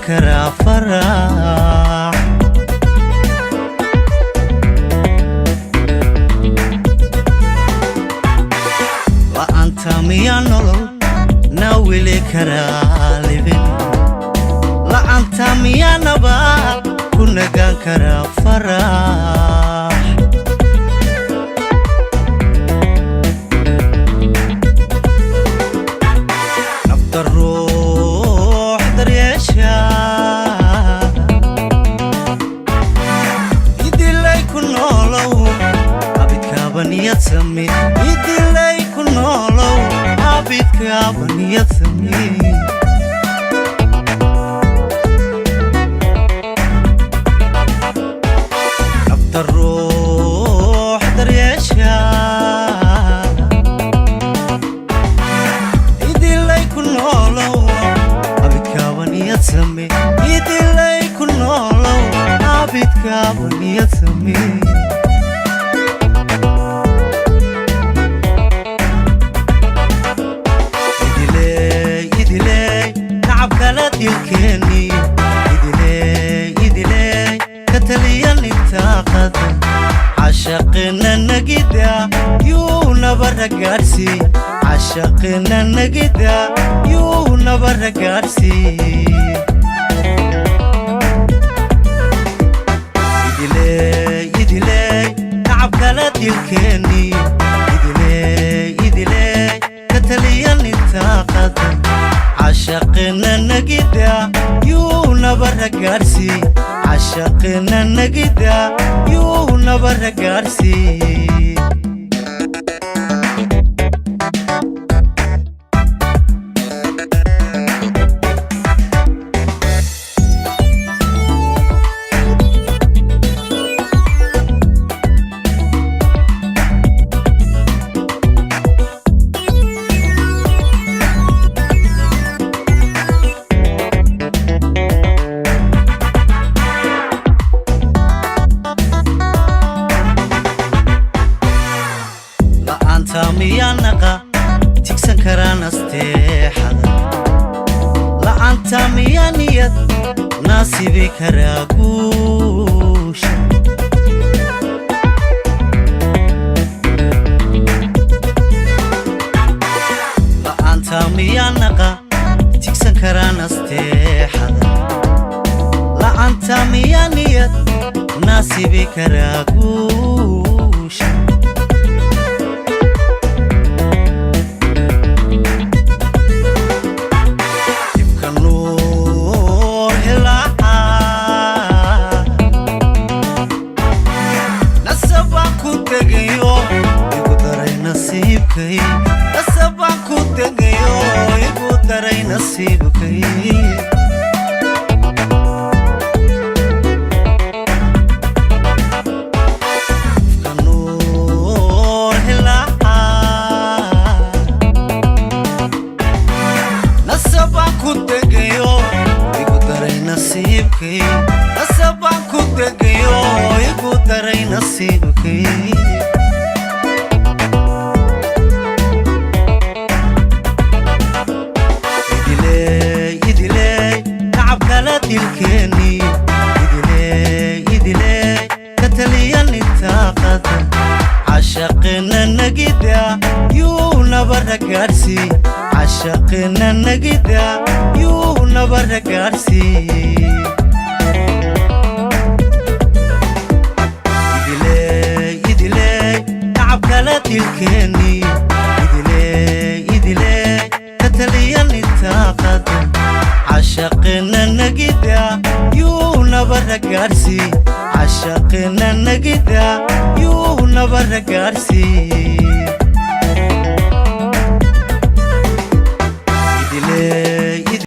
Karaa farax. La'aanta miyaa nolol naawili karaa libin? La'aanta miyaa nabad ku nagaan karaa farax? Nafta ruux daryeesha, idilay ku noolow abidkaaba niyad sami, idilay ku noolow abidkaaba niyad sami. Nafta ruux daryeesha, idilay ku noolow abidkaaba niyad sami, idilay ku noolow abidkaaba niyad sami. Idiley, idiley, nacabkala dilkeeniyo, idiley, idiley, ka taliya nintaaqada cashaqina nagida yuu nabara gaadhsii, cashaqina nagida yuu nabara gaadhsii. Idiley, idiley, nacabkala dilkeeniyo, idiley, idiley, ka taliya nintaaqada cashaqina nagida yuu nabara gaadhsii, cashaqina nagida yuu nabara gaadhsii. La'aanta miyaa naqa tigsan karaa nasteexada? La'aanta miyaa niyad naasibi karaa guusha? La'aanta miyaa naqa tigsan karaa nasteexada? La'aanta miyaa niyad naasibi karaa guusha? Dhibka nuur helaaca, nasabaan ku tegayo igu daray nasiibkay, nasabaan ku tegayo igu daray nasiibkay. Dhibka nuur helaaca, nasabaan ku tegayo igu daray nasiibkay, nasabaan ku tegayo igu daray nasiibkay. Idiley, idiley, nacabkala dilkeeniyo, idiley, idiley, ka taliya nintaaqada cashaqina nagida yuu nabara gaadhsii, cashaqina nagida yuu nabara gaadhsii. Idiley, idiley, nacabkala dilkeeniyo, idiley, idiley, ka taliya nintaaqada cashaqina nagida yuu nabara gaadhsii, cashaqina nagida yuu nabara gaadhsii. Idiley,